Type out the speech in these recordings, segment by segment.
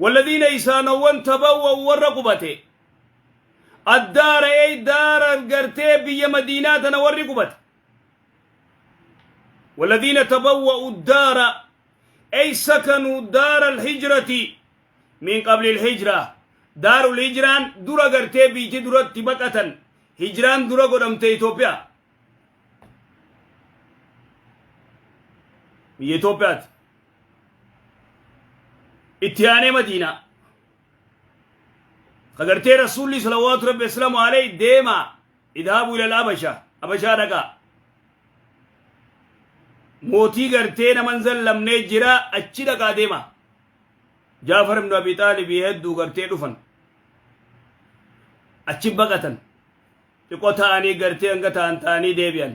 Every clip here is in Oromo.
Walladhiina isaanowwan tabawwa'u warra qubate addaara ey daara gartee biyya madiinaa tana warri qubate walladhiina tabawwa'u daara ey sakanuu daara alhijrati min qabli alhijra daarul hijraan dura gartee biyti duratti baqatan hijraan dura godhamte Itoophiyaa biyya Itoophiyaati itti aanee Madiinaa ka gartee rasuulli salawaatu rabbi wasalaamu alayhi deemaa idhaabu ilal abasha abashaa dhaqaa mootii gartee naman zallamnee jira achi dhaqaa deema Jaafar ibnu Abi Xaalibii hedduu gartee dhufan achi baqatan xiqqoo ta'anii gartee hanga ta'an ta'anii deebi'an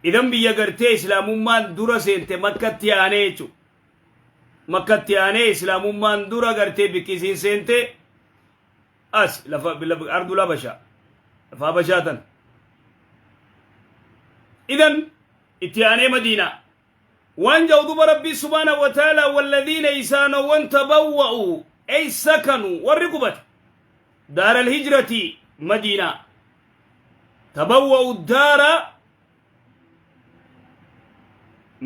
idan biyya gartee islaamummaan dura seente makkatti aanee jechuudha makkatti aanee islaamummaan dura gartee bikkisiin seente as lafa ardul habashaa lafa habashaa tan idan itti aanee madiinaa waan jedhu duba rabbii subhaanahu wa ta'ala walladhiina isaanowwan tabawwa'u ay sakanu warri qubate daara alhijrati madiinaa tabawwa'u daara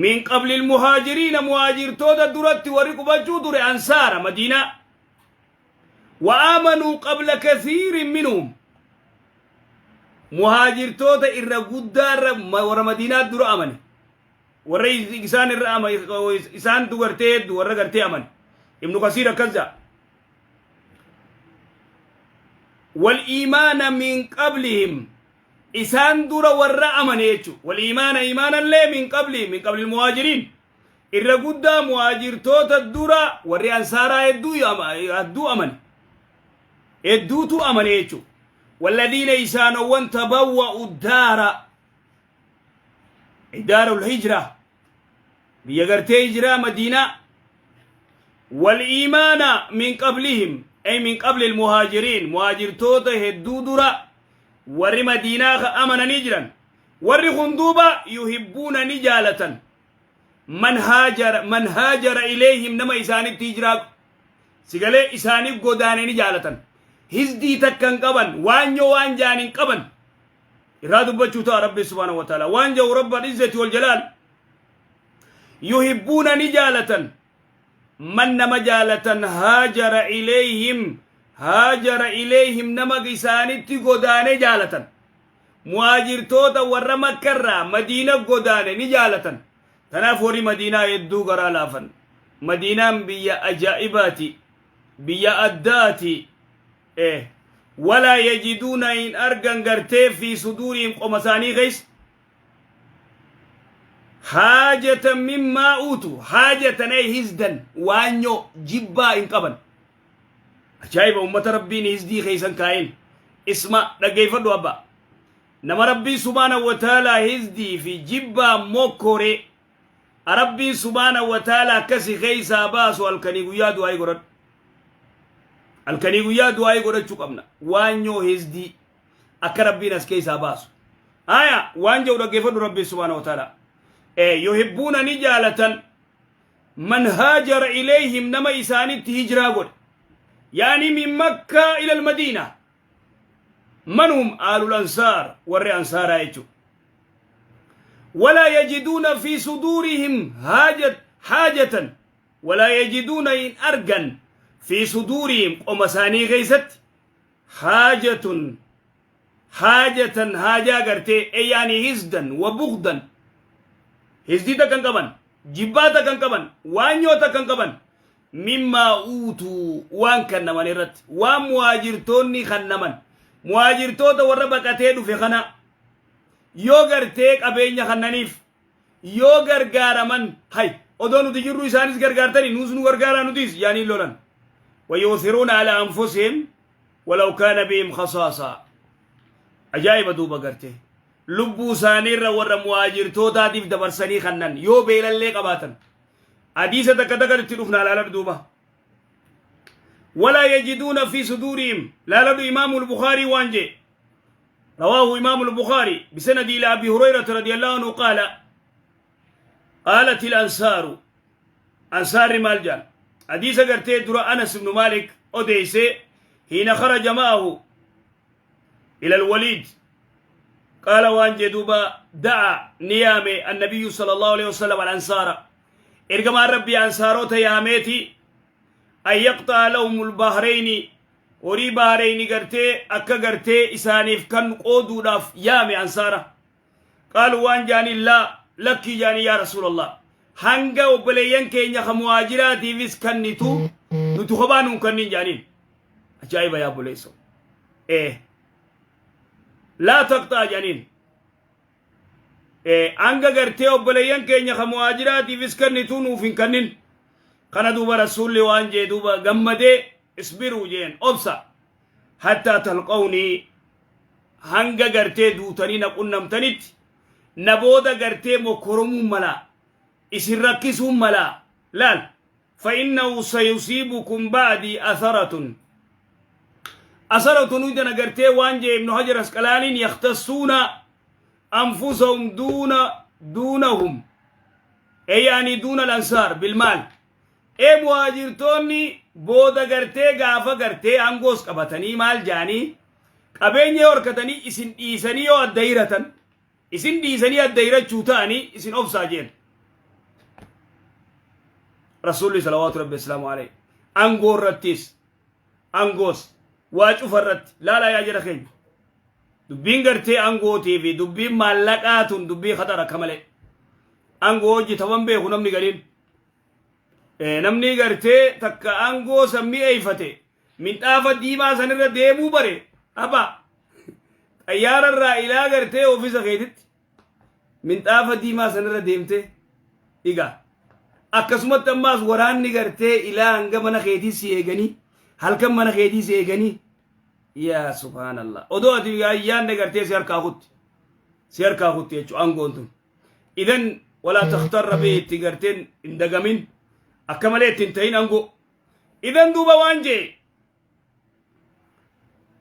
min qabli almuhaajiriina muhaajirtoota duratti warri qubachuu ture ansaara madiinaa wa aamanuu qabla kathiirin minhum muhaajirtoota irra guddaarra warra madiinaa dura amane warra isaan irra ama isaan dugartee hedduu warra gartee amane ibnu kasiir akkas jedha wal iimaana min qablihim isaan dura warra amane jechu wal iimaana iimaanallee min qablihim min qabli muhaajiriin irra guddaa muhaajirtoota dura warri ansaaraa hedduu hedduu amane hedduutu amane jechu walladhiina isaanowwan tabawwa'u daara daarul hijra biyya gartee hijiraa madiinaa wal iimaana min qablihim ay min qabli almuhaajiriin muhaajirtoota hedduu dura warri madiinaa ka amananii jiran warri kun duuba yuhibbuuna ni jaalatan man haajara man haajara ilayhim nama isaanitti hijiraa sigalee isaanii godaane ni jaalatan hizdii takka hin qaban waanyoo waan jaan hin qaban irraa dubbachuu ta'a rabbi subhaanahu wa ta'ala waan jedhu rabba izzati wal jalaal yuhibbuuna ni jaalatan man nama jaalatan haajara ilayhim haajara ilayhim nama isaanitti godaane jaalatan muhaajirtoota warra makkarraa madiina godaane ni jaalatan tanaaf warri madiinaa hedduu garaa laafan madiinaan biyya ajaa'ibaati biyya addaati eh walaa yajiduuna hin argan gartee fi suduurihim qoma isaanii keessa haajatan mimmaa uutu haajatan ay hizdan waanyoo jibbaa hin qaban ajaa'iba ummata rabbiin hizdii keessan kaa'in isma dhaggeeffadhu abba nama rabbiin subhaanahu wa ta'aalaa hizdii fi jibbaa mokkoree rabbiin subhaanahu wa ta'aalaa akkasi keessaa baasu halkanii guyyaa du'aa'ii godhadhu halkanii guyyaa du'aa'ii godhachuu qabna waanyoo hizdii akka rabbiin as keessaa baasu aya waan jedhu dhaggeeffadhu rabbiin subhaanahu wa ta'aalaa yuhibbuuna ni jaalatan man haajara ilayhim nama isaanitti hijiraa godhe yaani min makkaa ila almadiina man hum aalul ansaar warri ansaaraa jechu walaa yajiduuna fi suduurihim haajatan walaa yajiduuna hin argan fi suduurihim qoma isaanii keessatti haajatun haajatan haajaa gartee yaani hizdan wa bugdan hizdii takka hin qaban jibbaa takka hin qaban waanyoo takka hin qaban mimmaa uutuu waan kannaman irratti waan muhaajirtoonni kannaman muhaajirtoota warra baqatee dhufe kana yoo gartee qabeenya kannaniif yoo gargaaraman hay odoo nuti jirru isaanis gargaartani nuus nu gargaaraa nutis yaanii lolan wayuuthiruuna ala anfusihim walaw kaana bihim khasaasaa ajaa'iba duuba gartee lubbuu isaaniirra warra muhaajirtootaatiif dabarsanii kannan yoo beelallee qabaatan hadiisa takka takka itti dhufnaa laaladhu duuba walaa yajiduuna fi suduurihim laaladhu imaamu lbukaarii waan jee رواه إمام البخاري بسند إلى أبي هريرة رضي الله عنه قال قالت الأنصار أنصار مالجان Hadiisa gartee dura Anas ibnu Maalik odeeyse, hiina kharaja ma'ahu ila alwaliid qaala, waan jee duuba, da'a ni yaame annabiyyu sallallahu alaihi wasallam al-ansaara, ergamaan Rabbii ansaarota yaameeti, an yaqxa'a lahum al-bahrayni, horii bahrayni gartee akka gartee isaaniif kan qooduudhaaf yaame ansaara. Qaalu, waan jaaniin, laa, lakkii jaanii, yaa Rasuulallah, hanga obboleeyyan keenya ka muhaajiraatiifis kannitu nuti kophaa nuun kanniin jaaniin. Ajaa'iba yaa obboleesso. Ee, laa taqxaa jaaniin. Ee, hanga gartee obboleeyyan keenya ka muhaajiraatiifis kannitu nuuf hin kannin. Kana duuba Rasuulli waan jee duuba gammadee, isbiruu jeen, obsa, hattaa talqawnii, hanga gartee duutanii na qunnamtanitti na booda gartee mokkoromuun malaa, isin rakkisuun malaa. Laal, fa'innahu sayusiibukum ba'dii atharatun, asaratun hudana gartee. Waan jee Ibnu Hajar Asqalaaniin, yaktassuuna anfusahum duuna duunahum, e yaani duuna al-ansaar bilmaal. Ee, muhaajirtoonni booda gartee gaafa gartee aangoos qabatanii maal jaanii qabeenya yoo harkatanii isin dhiisanii yoo adda hiratan, isin dhiisanii adda hirachuu ta'anii, isin obsaa jeen Rasuulli salawaatu Rabbi islaamu alayhi. Aangoo irrattis, aangoos waa cufa irratti laalaa yaa jara keenya. Dubbiin gartee aangootii fi dubbiin maallaqaa tun dubbii khaxara akka malee. Aangoo hojjetaman beeku namni gariin. Namni gartee takka aangoo san mi'eeffate minxaafa diimaa sanirra deemuu bare, aba, xayyaara irraa ilaa gartee ofiisa keetitti minxaafa diimaa sanirra deemte iga. Akkasumatti ammaas waraanni gartee ilaa hanga mana keetii si eeganii, halkan mana keetii si eeganii, yaa subhaanallah, odoo ati yaadne gartee si harkaa kutti, si harkaa kutti jechuudha aangoon tun. Idan walaa takhtarra bee, itti garteen hin dagamin, akka malee itti hin ta'in aangoo. Idan duuba waan jee,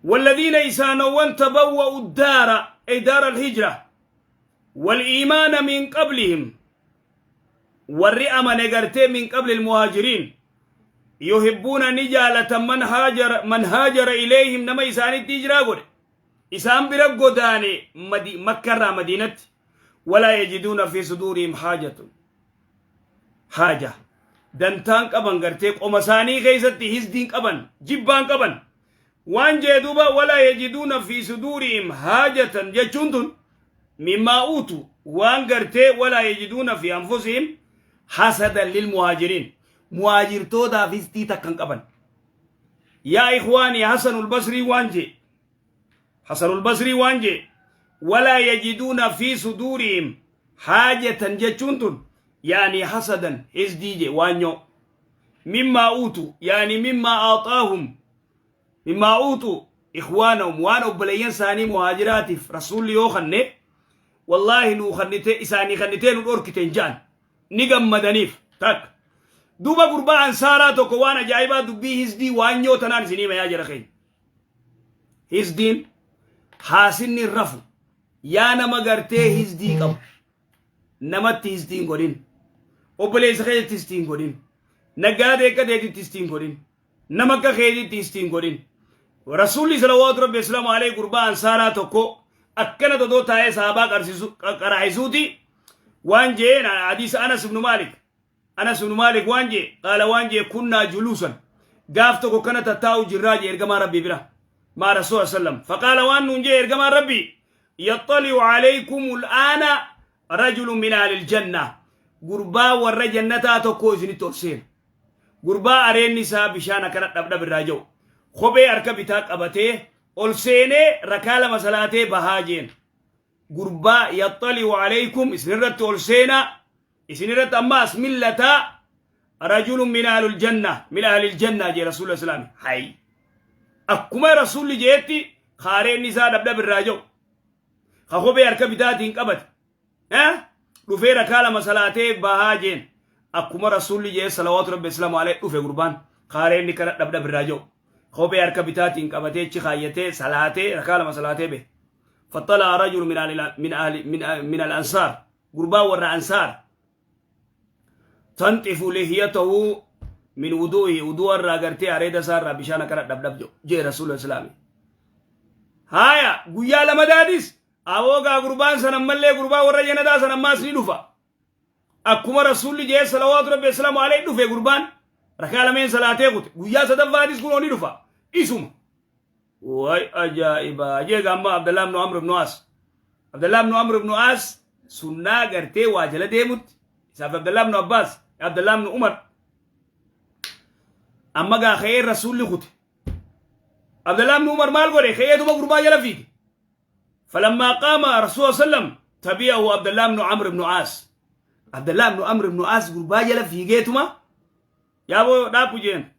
والذين إسانوان تبوأوا الدار، أي دار الهجرة، والإيمان من قبلهم، warri amane gartee من قبل المهاجرين، يحبون ni jaalatan من هاجر، من هاجر إليهم، nama isaanitti hijiraa godhe, isaan bira godaane Makkarraa Madiinatti. ولا يجدون في صدورهم حاجة، حاجة dantaan qaban gartee qoma isaanii keessatti hizdiin qaban, jibbaan qaban. Waan jee duuba, ولا يجدون في صدورهم حاجة jechuun tun مما أوتوا, waan gartee ولا يجدون في أنفسهم حسدا للمهاجرين, muhaajirtootaaf hizdii takkan qaban. Yaa ikhwaanii, Hasanul Basrii waan jee, Hasanul Basrii waan jee, ولا يجدون في صدورهم حاجة jechuun tun يعني حسدا, hizdii je, waanyoo, مما أوتوا, يعني مما أعطاهم، مما أوتوا إخوانهم, waan obboleeyyan isaanii muhaajiraatiif Rasuulli yoo kanne, wallaahi nuu kannite, isaanii kannitee nu dhorkiten ja'an, ni gammadaniif. Takka duuba gurbaa ansaaraa tokko, waan ajaa'ibaa, dubbii hizdii waanyoo tanaan isinii mayaa jira keenya. Hizdiin haasinni rafu. Yaa nama gartee hizdii qabu, namatti hizdiin godhin, obboleessa keetti hizdiin godhin, naggaadee akka teetitti hizdiin godhin, nama akka keetitti hizdiin godhin. Rasuulli salawaatu Rabbi islaamu alayhi gurbaa ansaaraa tokko akkana todoo taa'ee sahabaa qaraa'isuuti waan jeen. Hadiisa Anas ibnu Maalik, Anas ibnu Maalik waan jee, qaala, waan jee, كنا جلوسا, gaaf tokko kana tattaa'u jirraa jee ergamaa Rabbii bira, مع رسول sallam, فقال, waan nuun jee ergamaa Rabbii, يطلع عليكم الآن رجل من أهل الجنة, gurbaa warra jannataa tokko isinitti ol seena, gurbaa areenni isaa bishaan akkana dhabdhab irraa jiru, kophee harka bitaa qabatee ol seenee rakaa lama salaatee bahaa jeen. Gurbaa يطلع عليكم, isinirratti ol seenaa, isinirratti ammaas millataa, رجل من أهل الجنة، من أهل الجنة jee Rasuula Islaami. Hay, akkuma Rasuulli jeetti kaareen isaa dhabdhab irraa jiru ka kophee harka bitaatiin qabate dhufee rakaa lama salaatee bahaa jeen. Akkuma Rasuulli jee salawaatu Rabbi islaamu alayhi dhufe gurbaan kaareen kana dhabdhab irraa jiru, kophee harka bitaatiin qabatee achi kaayyatee salaatee rakaa lama salaatee bahe. فطلع رجل من أهل من أهل من من الأنصار, gurbaa warra ansaar, تنطف لحيته. Min wuduuhi wudu'a irraa gartee areeda isaa irraa bishaan akkana dhabdhab jedhu jee rasuula islaami. Haaya guyyaa lamadaadis aboo gaa gurbaan san ammallee gurbaa warra jannataa san ammaas ni dhufa. Akkuma rasuulli jee salawaatu rabbi islaamu alayhi dhufe gurbaan rakaa lameen salaatee kute guyyaa sadaffaadis kunoo ni dhufa isuma. Way ajaa'ibaa jee gaamma Abdallah ibn Amr ibn As. Abdallah ibn Amr ibn As sunnaa gartee waa jala deemutti isaaf Abdallah ibn Abbas Abdallah ibn Umar amma gaa ka'ee rasuulli kute. Abdallah ibn Umar maal godhe ka'eetuma gurbaa jala fiige. فلما قام رسول الله sallam تبعه عبد الله بن عمرو بن عاص عبد الله بن عمرو بن عاص gurbaa jala fiigeetuma yaaboo dhaabu jeen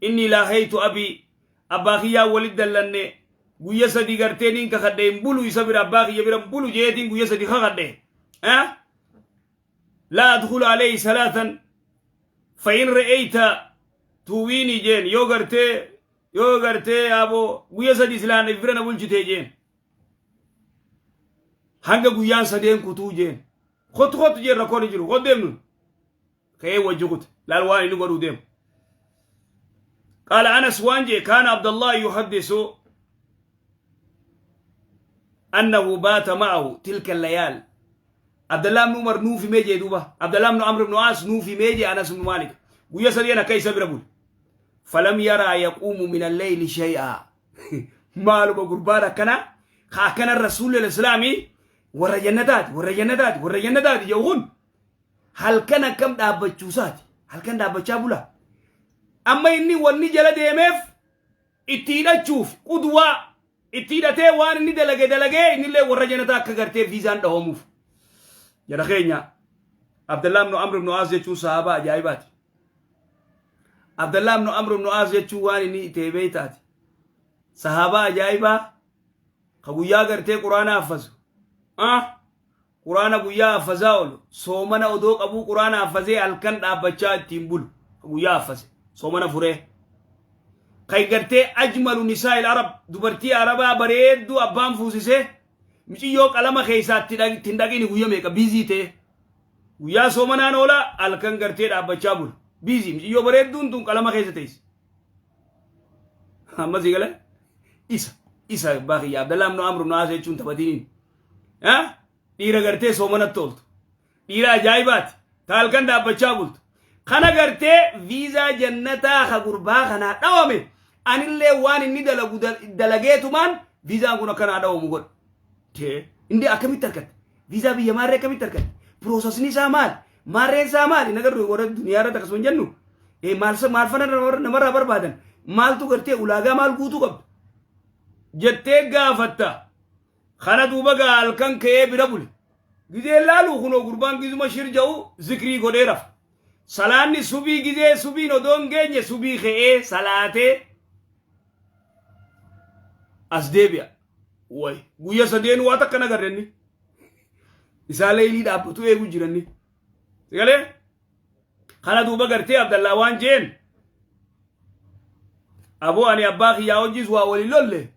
inni laahaytu abii abbaa kiyyaa walit dallanne guyya sadi gartee nin kakadhe hin bulu isa bira abbaa kiyya bira hin bulu jeetiin guyya sadi kakadhe eh? Laa adkhulu alayhi salaatan fa in ra'ayta tuwiini jeen yoo gartee yoo gartee yaaboo guyya sadi silaan if bira na bulchitee jeen hanga guyyaan sadeen kutuu jeen kottu kottu jeen rakkoon hin jiru kottu deemnu ka'ee wajji kute laal waan inni godhuu deemu qaala anas waan jee kaana abdallah yuhaddisu annahu baata ma'ahu tilka layaal abdallah ibn umar nuuf himee jee duuba abdallah ibn amr ibn aas nuuf himee jee anas ibn maalik guyya sadeen akka isa bira bule falam yaraa yaquumu min alleyli shay'a maaluma gurbaan akkana ka akkana rasuulli islaamii warra jannataati warra jannataati warra jannataati jedhu kun halkan akkam dhaabbachuusaati halkan dhaabbachaa bula amma inni wanni jala deemeef itti hidhachuuf qudwaa itti hidhatee waan inni dalage dalagee innillee warra jannataa akka gartee viizaan dhahomuuf jara keenya Abdallah ibn Amr ibn Aas jechuun sahaabaa ajaa'ibaati. Abdallah ibn Amr ibn Aas jechuun waan inni ta'e beektaati. Sahaabaa ajaa'ibaa ka guyyaa gartee quraana haffazu. Ah? Quraana guyyaa haffazaa oolu. Soomana odoo qabuu quraana haffazee halkan dhaabbachaa ittiin bulu. Ka guyyaa haffase. Soomana furee. Kan gartee ajmalu nisaa'il arab dubartii arabaa bareedduu abbaan fuusisee miciyyoo qalama keessaa itti hin dhaqini guyya meeqa biizii ta'e. Guyyaa soomanaan oola halkan gartee dhaabbachaa bula. Biizii miciyyoo bareedduun tun qalama keessa teessi. Amma sii galee isa isa abbaa kiyya Abdallaa ibnu Amr ibnu Aas jechuun taphatiniin. Dhiira gartee soomanatti ooltu. Dhiira ajaa'ibaati. Ta halkan dhaabbachaa bultu. Kana gartee viizaa jannataa ka gurbaa kanaa dhawame anillee waan inni dalagu dalageetumaan viizaan kun akkanaa dhawamu godha. Tee inni akkamitti argatte? Viizaa biyya maarree akkamitti argatte? Piroosasni isaa maali? Maarreen isaa maali? Nagarru warra duniyaa irratti akkasuma hin jennu. Maal maal fana namarraa barbaadan? Maaltu gartee ulaagaa maal guutuu qabdu? Jettee gaafatta. Kana duuba gaa halkan ka'ee bira bule. Gizee laalu kunoo gurbaan gizuma shir ja'u zikrii godhee rafa. Salaanni subii gizee subiin odoo hin geenye subii ka'ee salaatee as deebi'a. Way guyya sadeen waa takka nagarre inni. Isaa leeylii dhaabbatu eegu jiranni. Sigalee? Kana duuba gartee Abdallaa waan jeen aboo ani abbaa kiyyaa wajjis waa waliin lolle.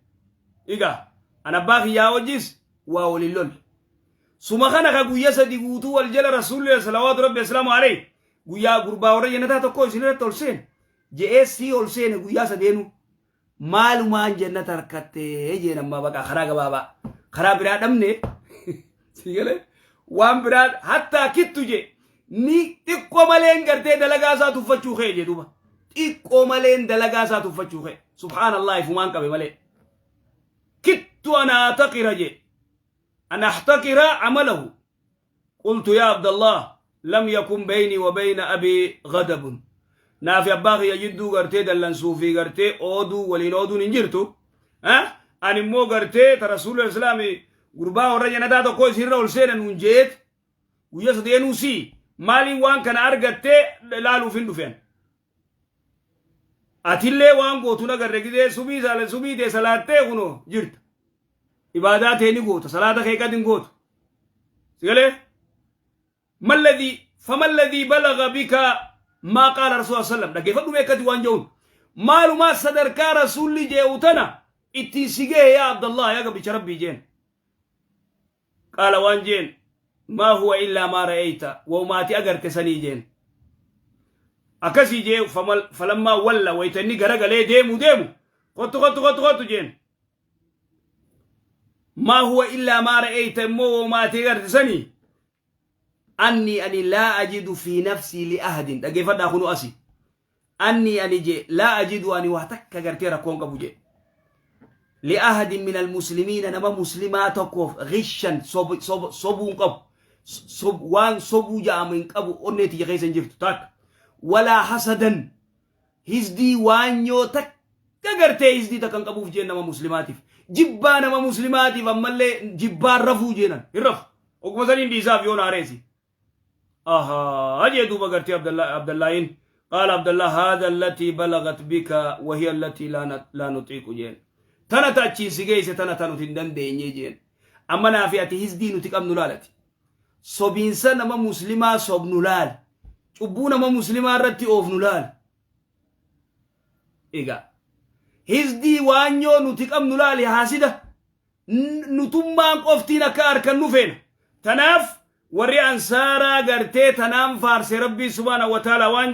Egaa an abbaa kiyyaa wajjis waa waliin lolle. Suma kana ka guyya sadi guutuu wal jala rasuulli salawaatu rabbi asalaamu alayhi guyyaa gurbaa warra jannataa tokko isin irratti ol seene je'ee sii ol seene guyyaa sadeenu maalumaan jannata harkattee jeen ammaa baqa karaa gabaabaa karaa biraa dhabne sii galee waan biraa hattaa kittu jee ni xiqqoo maleen gartee dalagaa isaa tuffachuu kee jee duuba xiqqoo maleen dalagaa isaa tuffachuu kee subhaanallah ifumaan qabe malee kittu ana ataqira jee an ahtaqira amalahu Qultu yaa Abdallah lam yakun beynii wa beyna abii ghadabun. Naafi abbaa kiyya jidduu gartee dallansuu fi gartee ooduu waliin ooduun hin jirtu. Ani immoo gartee ta rasuulli islaami gurbaa warra jannataa tokko isinirra ol seena nuun jeet guyya sadeenuu sii maaliin waan kana argattee laaluuf hin dhufeen. Atillee waan gootu nagarre gizee subii saala subii tee salaattee kunoo jirta. Ibaadaa tee ni goota salaata kee qad hin gootu. Sigalee malladii famalladii balaga bika maa qaala rasuula sallam dhaggeeffadhu beekati waan je'uun maalumaa sadarkaa rasuulli je'u tana ittiin si gahe yaa Abdallah yaa gabricha rabbii jeen. Qaala waan jeen maa huwa illaa maa ra'eeyta waumaati agarte sanii jeen. Akkasii jee falammaa walla wayta inni garagalee deemu deemu kottu kottu kottu kottu jeen. Maa huwa illaa maa ra'eeyta immoo womaatee garte sanii anni ani laa ajidu fi nafsii li ahadin dhaggeeffadhaa kunu asi anni ani je laa ajidu ani waa takka gartee rakkoon qabu je li ahadin min almuslimiina nama muslimaa tokkoof ghishan sobuu hin qabu waan sobuu ja'amu hin qabu onnee tiyya keessa hin jirtu takka walaa hasadan Hisdii waanyoo takka gartee hisdii takka hin qabuuf jeen nama muslimaatiif. Jibbaa nama muslimaatiif ammallee jibbaan rafuu jeenan hin rafu. Oguma saniin dhiisaaf yoon aareesi. Ahaa jee duuba gartee Abdallaahin qaala Abdallah haadha allatii balagat bika wahiya allatii laa nuxiiqu jeen. Tana ta achiin si geesse tana ta nuti hin dandeenye jeen. Amma naafi ati hisdii nuti qabnu laalati. Sobiinsa nama muslimaa sobnu laali. Cubbuu nama muslimaa irratti oofnu laali. Egaa hisdii waanyoo nuti qabnu laali haasida nutummaan qoftiin akka harkannu feena. Tanaaf warri ansaaraa gartee tanaan faarse Rabbii subhaanahu wa ta'ala waan